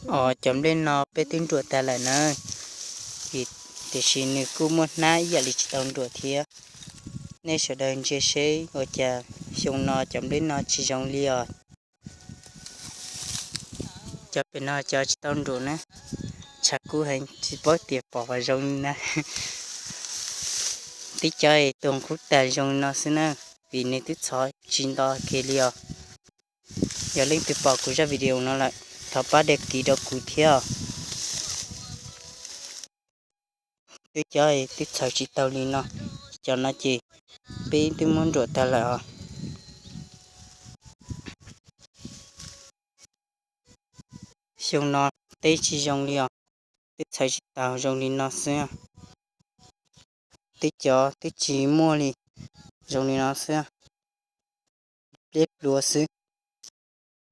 Os, cov nplej no peb twb nruam tag lawm na, tiam sis nws kuj muaj hnab ib yam li tsis tau nruam thiab. Nej sawv daws ntsia seb ua cas xyoo no cov nplej no tsis zoo li os. Cov pem no cov tsis tau nruam na, tshav kub heev tsis paub tias pom zoo li na. Twb cov es tuag kub tag zoo li no xwb na, vim nws twb txhov tsis nto kiag li os. Yog leej twg pom kuv zaj video no lawm, thov pab de kiv rau kuv thiab. Twb cov twb txhawv tsis tau li no, cov no ces peb twb muab nruam tag lawm os. Xyoo no teb tsis zoo li os, twb txhawv tsis tau zoo li no xwb. Twb cov twb tsis muaj li, zoo li no xwb, pleb pluav xwb.